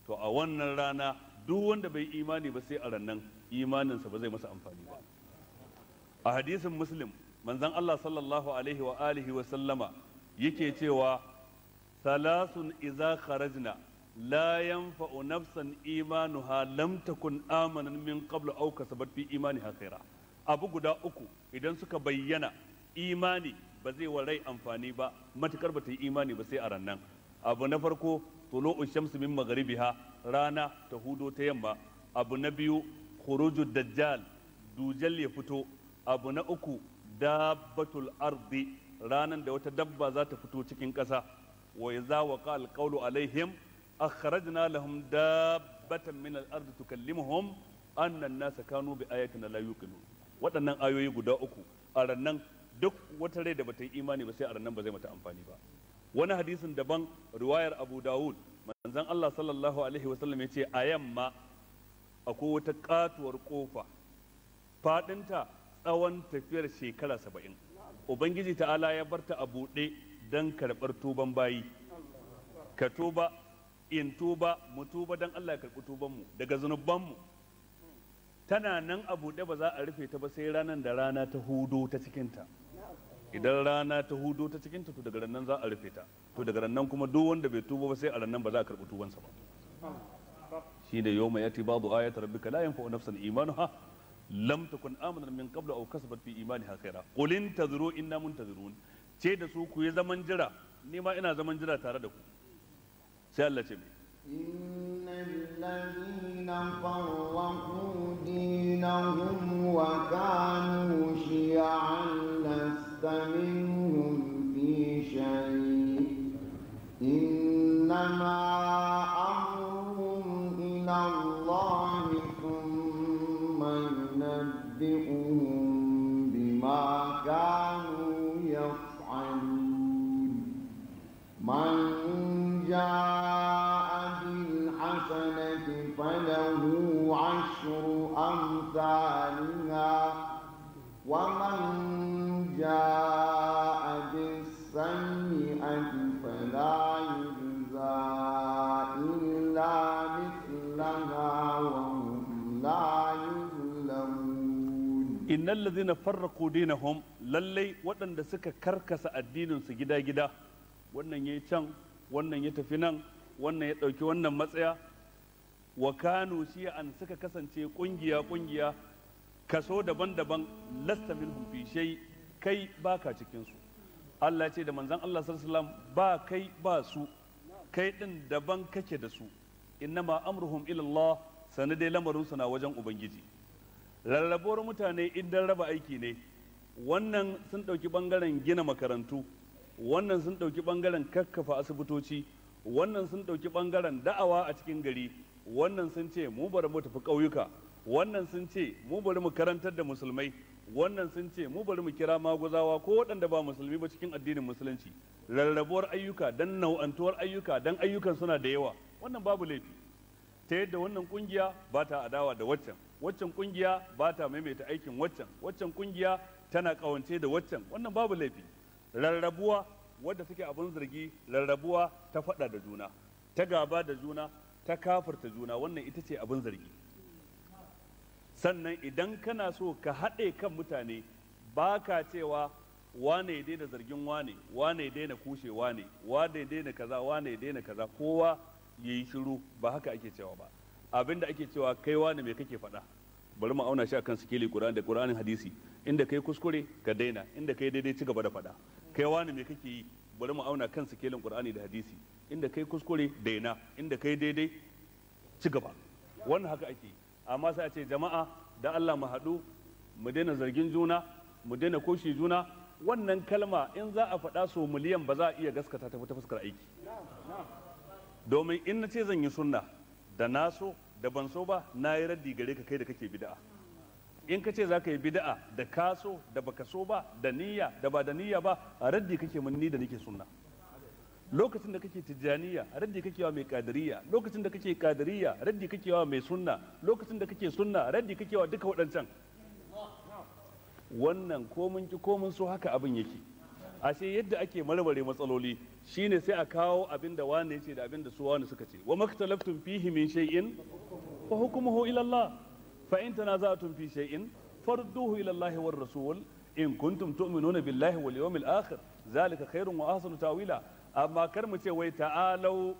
To a wannan rana duk wanda bai imani ba sai a rannan imaninsa ba zai masa amfani ba. A hadisin Muslim, manzon Allah sallallahu alaihi wa alihi wa sallama yake cewa salasun iza kharajna la yanfa'u nafsan imanuha lam takun amanan min qablu aw kasabat fi imaniha khaira. Abu guda uku idan suka bayyana, imani ba zai wa rai amfani ba matukar ba ta yi imani ba sai a rannan. Abu na farko, tulu'u shamsi min magharibiha, rana ta hudo ta yamma. Abu na biyu, khuruju dajjal, dujal ya fito. Abu na uku, dabbatul ardi, ranan da wata dabba za ta fito cikin ƙasa. Wa idza waqa alqawlu alaihim akhrajna lahum dabbatan min al-ardi tukallimuhum anna an-nasa kanu bi ayatina la yuqinun. Waɗannan ayoyi guda uku a rannan duk wata rai da bata yi imani ba sai a rannan ba zai mata amfani ba. Wani hadisin daban, riwayar Abu Dawud, manzon Allah sallallahu alaihi wasallam ya ce a yamma akwai wata katuwar kofa, fadinta tsawon tafiyar shekara 70. Ubangiji ta'ala ya barta a buɗe don karɓar tuban bayi. Ka tuba, in tuba, mu tuba don Allah ya karɓi tubanmu daga zunubanmu. Tana nan a buɗe, ba za a rufe ta ba sai ranar da rana ta hudo ta cikinta. Idan rana ta hudo ta cikinta, to daga rannan za a rufe ta. To daga rannan kuma duk wanda bai tuba ba sai a rannan ba za a karɓi tubansa ba. Shi da yawma yati ba'du ayati rabbika la yanfa'u nafsan imanuha lam takun amanan min qablu aw kasabat fi imaniha khaira. Qul intazuru inna muntazirun. Ce da su ku yi zaman jira, ni ma ina zaman jira tare da ku. Sai Allah ce mai إن الذين فرقوا دينهم وكانوا شيعا لست منهم في شيء إنما أمرهم إلى الله ثم ينبئهم بما كانوا يفعلون. من جاء بالحسنة فله 10 أمثالها ومن جاء بالسيئة فلا يجزى إلا مثلها وهم لا يظلمون. Innal ladhina farraqu dinahum, lallai waɗanda suka karkasa addinin su gida-gida, wannan yayi can, wannan ya tafi nan, wannan ya ɗauki wannan matsaya, wa kanu shi'an, suka kasance kungiya kungiya, kaso daban-daban, lasta minhum fi shay, kai baka cikin su. Allah ce da manzon Allah sallallahu alaihi wasallam ba kai ba su, kai din daban kake da su. Innama amruhum ila Allah, sanadai lamarin su na wajen Ubangiji. Rarrabuwar mutane idan raba aiki ne, wannan sun ɗauki ɓangaren gina makarantu, wannan sun ɗauki ɓangaren kakkafa asibitoci, wannan sun ɗauki ɓangaren da'awa a cikin gari, wannan sun ce mu bari mu tafi ƙauyuka, wannan sun ce mu bari mu karantar da musulmai, wannan sun ce mu bari mu kira maguzawa ko waɗanda ba musulmi ba cikin addinin musulunci. Rarrabuwar ayyuka dan nau'antuwar ayyuka dan ayyukan suna da yawa, wannan babu laifi. Ta yadda wannan kungiya ba ta adawa da waccan, waccan kungiya ba ta maimaita aikin waccan, waccan kungiya tana kawance da waccan, wannan babu laifi. Rarrabuwa wadda take abin zargi, rarrabuwa ta faɗa da juna, ta gaba da juna, ta kafirta juna, wannan ita ce abin zargi. Sannan idan kana so ka haɗe kan mutane, ba ka cewa wane ya daina zargin wane, wane ya daina kushe wane, wane ya daina kaza, wane ya daina kaza, kowa ya yi shiru, ba haka ake cewa ba. Abinda ake cewa, kai wane me kake faɗa? Bari mu auna shi akan sikeli Qur'an da Qur'anin hadisi. Inda kai kuskure ka daina, inda kai daidai ci gaba da faɗa. Kai wane me kake yi? Bari mu auna kan sikelin Qur'ani da hadisi. Inda kai kuskure daina, inda kai daidai ci gaba. Wannan haka ake yi. Amma sai a ce jama'a da Allah mu haɗu, mu daina zargin juna, mu daina koshe juna, wannan kalma in za a faɗa so miliyan ba za a iya gaskata ta fuskar aiki. Domin in na ce zan yi sunna, da na so da ban so ba, na yi raddi gare ka kai da kake bid'a. In ka ce za ka yi bid'a, da ka so da baka so ba, da niyya da ba da niyya ba, a raddi kake mun ni da nake sunna. Lokacin da kake tijjaniya, raddi kake wa mai kadiriya. Lokacin da kake kadiriya, raddi kake wa mai sunna. Lokacin da kake sunna, raddi kake wa duka waɗancan. Wannan ko mun ki ko mun so haka abin yake. Ashe yadda ake marmare matsaloli Shine sai a kawo abin da wane ya ce da abin da su wane suka ce. Wa maktalaftum fihi min shay'in fa hukmuhu ila Allah, fa in tanaza'tum fi shay'in farudduhu ila Allah war rasul in kuntum tu'minuna billahi wal yawmil akhir zalika khairun wa ahsanu ta'wila. Amma kar mu ce wai ta'alau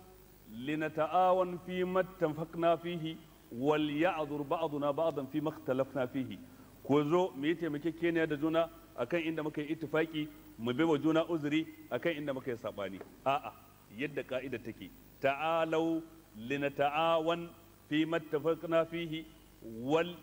linata'awan fi mattafaqna fihi wal ya'dhur ba'duna ba'dan fi makhtalafna fihi. Ko zo mu yi taimakekeniya da juna akan inda muka yi ittifaki, mu bai wa juna uzuri akan inda muka yi sabani. A'a, yadda ka'ida take, ta'alau linata'awan fi mattafaqna fihi wal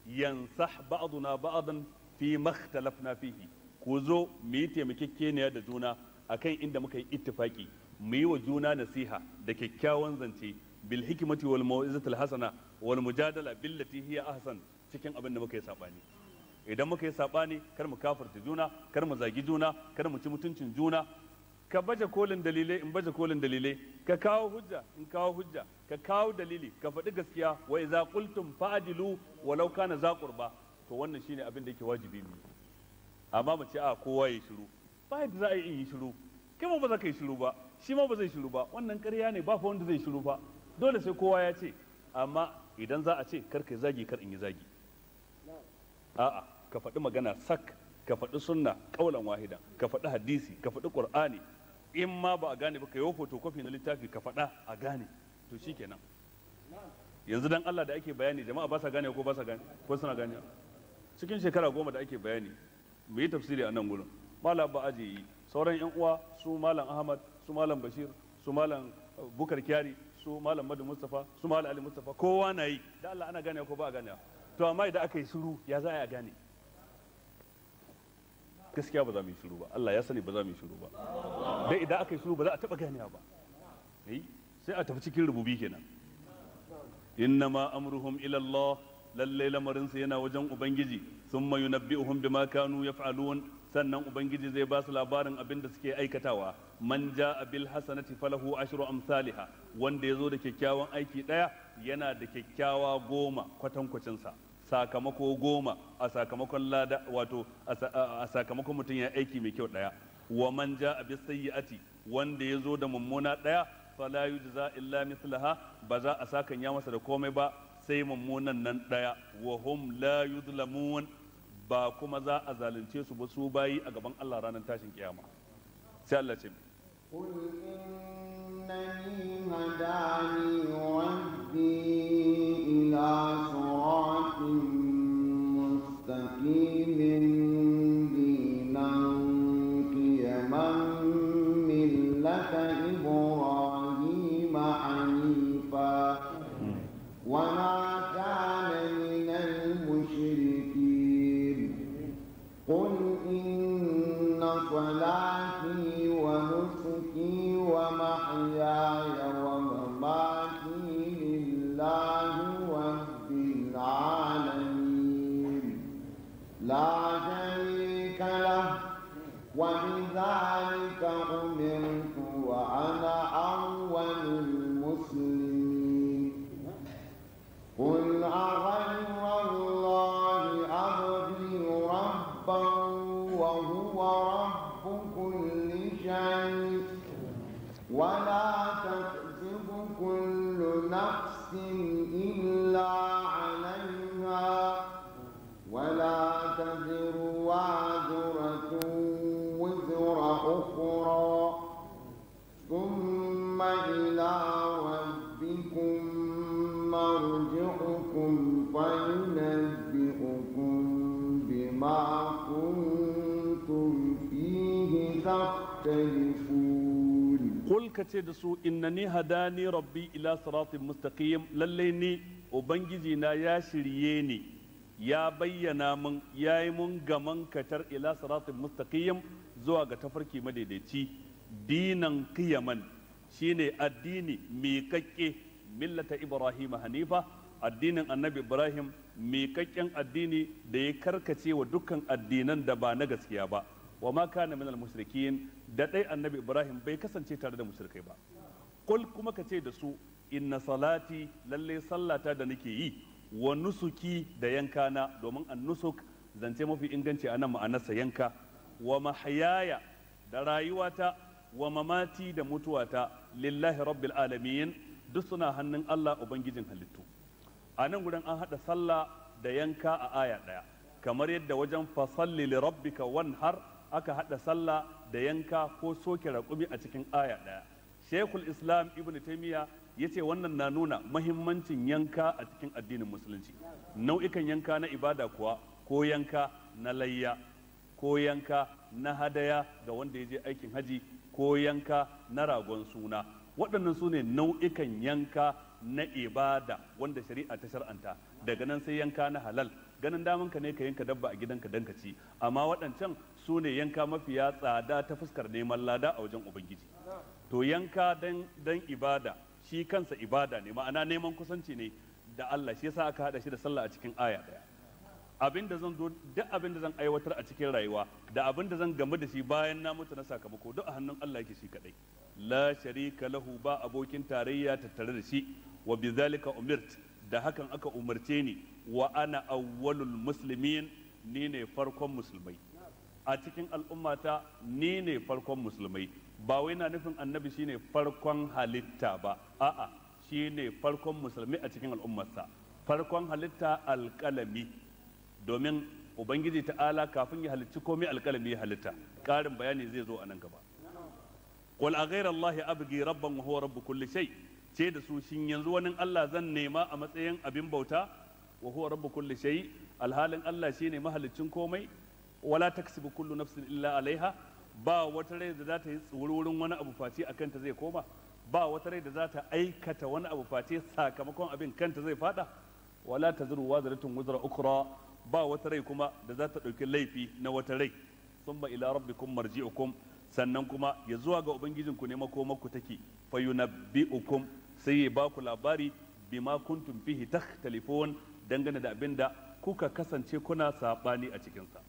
yansah ba'duna ba'dan fi makhtalafna fihi. Ko zo mu yi taimakekeniya da juna akan inda muka yi ittifaki, mu yi wa juna nasiha da kyakkyawan zance, bil hikmati wal mau'izatil hasana wal mujadala billati hiya ahsan, cikin abin da muka yi sabani. Idan muka yi sabani, kar mu kafirta juna, kar mu zagi juna, kar mu ci mutuncin juna. Ka baje kolin dalilai, in baje kolin dalilai, ka kawo hujja, in kawo hujja, ka kawo dalili, ka faɗi gaskiya. Wa idza qultum fa'dilu walau kana za qurba. To wannan shine abin da yake wajibi mu. Amma mu ce a kowa ya shiru, ba yadda za a yi in yi shiru, kai ma ba za ka yi shiru ba, shi ma ba zai shiru ba. Wannan ƙarya ne, ba fa wanda zai shiru fa, dole sai kowa ya ce. Amma idan za a ce kar ka zagi, kar in yi zagi. A'a, ka faɗi magana sak, ka faɗi sunna ƙaulan wahida, ka faɗi hadisi, ka faɗi ƙur'ani. In ma ba a gane ba, ka yi photocopy na littafi ka faɗa a gane. To shikenan. Yanzu dan Allah da ake bayani, jama'a ba sa gane ko ba sa gane ko suna gane? Cikin shekara 10 da ake bayani, mu yi tafsiri a nan gurin, malam ba aje yi, sauran yan uwa su malam Ahmad, su malam Bashir, su malam Bukar Kyari, su malam Madu Mustafa, su malam Ali Mustafa, kowa na yi. Da Allah ana gane ko ba a gane? To amma idan aka yi shiru, ya za a gane? Gaskiya ba za mu yi shiru ba. Allah ya sani ba za mu yi shiru ba. Dai idan aka yi shiru ba za a taba ganewa ba. Eh, sai a tafi cikin rububi kenan. Innama amruhum ila Allah, lalle lamarin su yana wajen Ubangiji. Thumma yunabbi'uhum bima kanu yaf'alun, sannan Ubangiji zai ba su labarin abin da suke aikatawa. Man ja'a bil hasanati falahu ashru amsalha, wanda yazo da kyakkyawan aiki daya yana da kyakkyawa 10 kwatankwacin sa, sakamako 10 a sakamakon lada, wato a sakamakon mutum ya aiki mai kyau daya. Wa man ja'a bis sayyi'ati, wanda yazo da mummuna daya, fala yujza illa mithlaha, ba za a sakan ya masa da komai ba sai mummunan nan daya. Wa hum la yuzlamun, ba kuma za a zalunce su ba su bayi a gaban Allah ranar tashin kiyama. Sai Allah ce, Qul innani hadani rabbi ila siratin mustaqimin dinan qiyaman millata Ibrahima hanifa wa ma kana minal mushrikin. قل إن صلاتي ونسكي ومحياي ومماتي لله رب العالمين لا شريك له وبذلك أمرت وأنا أول المسلمين. قل أغير الله أبغي ربا وهو رب كل شيء ولا تكسب كل نفس إلا عليها ولا تزر وازرة وزر أخرى ثم إلى ربكم مرجعكم فينبئكم بما كنتم فيه تختلفون. قل كتدسو إنني هداني ربي إلى صراط مستقيم، لليني وبنجزينا يا شرييني يا بينا من يا من غمن كتر إلى صراط مستقيم زوا ga tafarki madaidaici, dinan qiyaman shine addini miƙaƙƙe, millata Ibrahim hanifa, addinin annabi Ibrahim miƙaƙƙen addini da ya karkace wa dukkan addinan da ba na gaskiya ba. Wa ma kana minal mushrikin, da dai annabi Ibrahim bai kasance tare da mushrikai ba. Qul, kuma kace da su, inna salati, lalle sallata da nake yi, wa nusuki da yankana, domin an nusuk zance mafi inganci anan ma'anarsa yanka, wa mahyaya da rayuwata, wa mamati da mutuwata lillahi rabbil alamin, duk suna hannun Allah ubangijin halittu. A nan gurin an haɗa sallah da yanka a aya ɗaya, kamar yadda wajen fasalli li rabbika wanhar aka haɗa sallah da yanka ko soke raƙumi a cikin aya ɗaya. Shekul Islam Ibn Taimiyya ya ce wannan na nuna mahimmancin yanka a cikin addinin musulunci. Nau'ikan yanka na ibada kuwa, ko yanka na layya, ko yanka na hadaya ga wanda ya je aikin haji, ko yanka na ragon suna, waɗannan su ne nau'ikan yanka na ibada wanda shari'a ta shar'anta. Daga nan sai yanka na halal, ganin damanka ne ka yanka dabba a gidanka dan ka ci, amma waɗancan su ne yanka mafiya tsada ta fuskar neman lada a wajen ubangiji. To yanka dan ibada shi kansa ibada ne, ma'ana neman kusanci ne da Allah, shi yasa aka hada shi da sallah a cikin aya ɗaya. Abin da zan zo, duk abin da zan aiwatar a cikin rayuwa da abin da zan gamu da shi bayan na mutu na sakamako, duk a hannun Allah yake shi kadai. La sharika lahu, ba abokin tarayya tattare da shi. Wa bizalika umirt, da hakan aka umarce ni. Wa ana awwalul muslimin, ni ne farkon musulmai a cikin al'ummata, ni ne farkon musulmai. Ba wai na nufin annabi shine farkon halitta ba, a'a, shine farkon musulmi a cikin al'ummarsa. Farkon halitta alƙalami, domin ubangiji ta'ala kafin ya halicci komai alƙalami ya halitta. Ƙarin bayani zai zo a nan gaba. Qul a ghayra allahi abghi rabban wa huwa rabbu kulli shay, ce da su shin yanzu wani Allah zan nema a matsayin abin bauta? Wa huwa rabbu kulli shay, alhalin Allah shine mahaliccin komai. Wala taksibu kullu nafsin illa alaiha, ba wata rai da za ta yi tsururin wani abu face a kanta zai koma, ba wata rai da za ta aikata wani abu face sakamakon abin kanta zai fada. Wala tazru wazaratun wuzra ukra, ba wata rai kuma da za ta ɗauki laifi na wata rai. Summa ila rabbikum marji'ukum, sannan kuma ya zuwa ga ubangijinku ne makomarku take. Fayunabbi'ukum, sai ya ba ku labari, bima kuntum fihi takhtalifun, dangane da abin da kuka kasance kuna sabani a cikinsa.